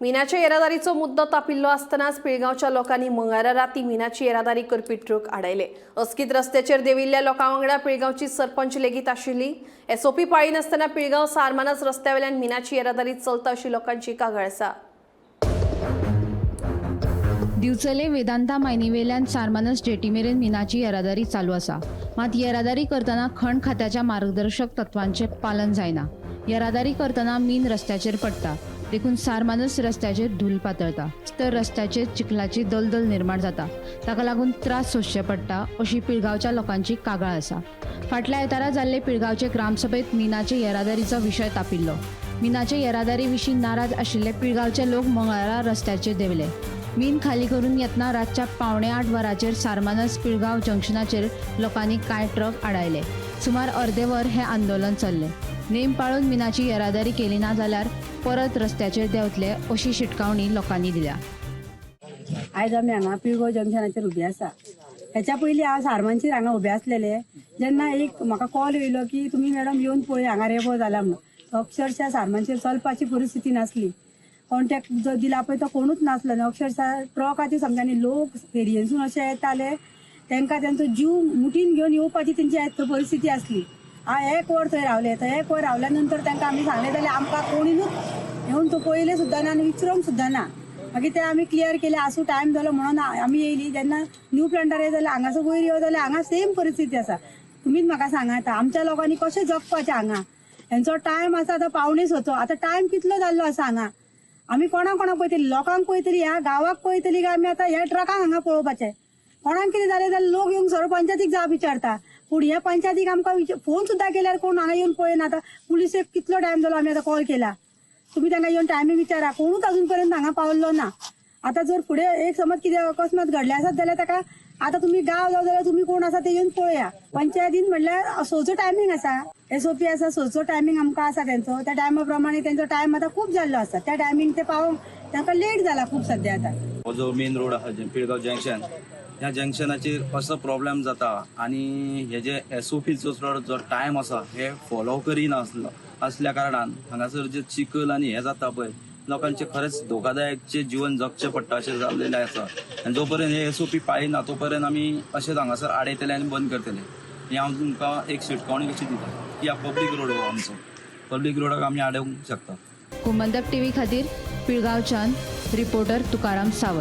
मिनाच्या येरादारीचो मुद्दो तापिल्लो आसतनाच पिळगांवच्या लोकांनी मंगळारा राती मिनाची येरादारी करपी ट्रक आडायले. अचकीत रस्त्याचेर देंविल्ल्या लोकां वांगडा पिळगांवची सरपंच लेगीत आशिल्ली. एसओपी पाळिनासतना पिळगांव सारमानस रस्त्यावेल्यान मिनाची येरादारी चलता अशी लोकांची कागाळ आसा. दिवचले वेदांता मायनीवेल्यान सारमानस जेटी मेरेन मिनाची येरादारी चालू आसा. मात येरादारी करतना खण खात्याच्या मार्गदर्शक तत्वांचें पालन जायना. येरादारी करतना मीन रस्त्याचेर पडटा, देखून सारमानस रस्त्याचेर धूल पातळता, तर रस्त्याचेर चिखलाची दलदल निर्माण जाता. ताका लागून त्रास सोंसचे पडटा अशी पिळगांवच्या लोकांची कागाळ आसा. फाटल्या आयतारा जाल्ले पिळगांवचे ग्रामसभेत मिनाचे येरादारीचो विशय तापिल्लो. मिनाचे येरादारी विशीं नाराज आशिल्ले पिळगांवचे लोक मंगळारा रस्त्याचेर देंवले. मीन खाली करून येतना रातच्या 7:45 वरांचेर सारमानस पिळगांव जंक्शनाचेर लोकांनी कांय ट्रक आडायले. सुमार अर्दे वर हें आंदोलन चल्लें. नेम पाळून मिनाची येरादारी केली ना जाल्यार परत रस्त्याचेर देंवतले अशी शिटकावणी लोकांनी दिल्या. आयज आमी हांगा पिळगांव जंक्शनाचेर उबे आसा. हेच्या पयलीं हांव सारमानचेर हांगा उबे आसलेले, जेन्ना एक म्हाका कॉल येयलो की तुमी मॅडम येवन पळय, हांगा रेबो जाला म्हणून. अक्षरशः सारमानचेर चलपाची परिस्थिती नासली. कॉन्टॅक्ट जो दिला पळय तो कोणूच नासलो आनी अक्षरशः ट्रकाचे समजा न्ही लोक फेरयेनसून अशे येताले, तांकां तेंचो जीव मुठीन घेवन येवपाची तेंची परिस्थिती आसली. हांव एक वर थंय रावले. थंय एक वर रावल्या नंतर तांकां आमी सांगलें जाल्यार आमकां कोणीनूच येवन तो पळयलें सुद्दां ना आनी विचारूंक सुद्दां ना. मागीर ते आमी क्लियर केले. आसूं, टायम जालो म्हणून आमी येयली. जेन्ना न्यू प्लांटार येयली जाल्यार हांगासर वयर येवं जाल्यार हांगा सेम परिस्थिती आसा. तुमीच म्हाका सांगा, आतां आमच्या लोकांनी कशें जगपाचें हांगा? हेंचो टायम आसा आतां 6:45चो. आतां टायम कितलो जाल्लो आसा हांगा? आमी कोणा कोणाक पळयतली? लोकांक पळयतली, ह्या गांवाक पळयतली काय आमी आतां ह्या ट्रकांक हांगा पळोवपाचें? कोणाक कितें जालें जाल्यार लोक येवन सरळ पंचायतीक जाप विचारता, पूण ह्या पंचायतीक आमकां फोन सुद्दां केल्यार कोण हांगा येवन पळयना. आतां पुलिसेक कितलो टायम जालो आमी आतां कॉल केला. तुमी तांकां येवन टायमींग विचारा. कोणूच अजून पर्यंत हांगा पावल्लो ना. आतां जर फुडें एक समज कितें अकस्मात घडलें आसत जाल्यार ताका आतां तुमी गांव जावं जाल्यार तुमी कोण आसा ते येवन पळया. पंचायतीन म्हणल्यार 6चो टायमींग आसा, एसओपी आसा, 6चो टायमींग आमकां आसा तेंचो. त्या टायमा प्रमाणे तेंचो टायम आतां खूब जाल्लो आसा. त्या टायमींग ते पावोवंक तांकां लेट जाला खूब सद्या आतां. हो जो मेन रोड आहा पिळगांव जंक्शन, ह्या जंक्शनाचेर असो प्रॉब्लेम जाता आनी हे जे एसओपीचो जो टायम आसा हे फॉलो करिना आसल्या कारणान हांगासर जे चिखल आनी हे जाता पळय, लोकांचे खरेंच धोकादायकचे जीवन जगचें पडटा अशें जाल्लेलें आसा. आनी जो पर्यंत हे एसओपी पाळिना तो पर्यंत आमी अशेंच हांगासर आडयतले आनी बंद करतले. ही हांव तुमकां एक शिटकावणी कशी दिता की हा पब्लीक रोड, हो आमचो पब्लीक रोडाक आमी आडोवंक शकता. गोमंतक टीव्ही खातीर पिळगांवच्यान रिपोर्टर तुकाराम सावंत.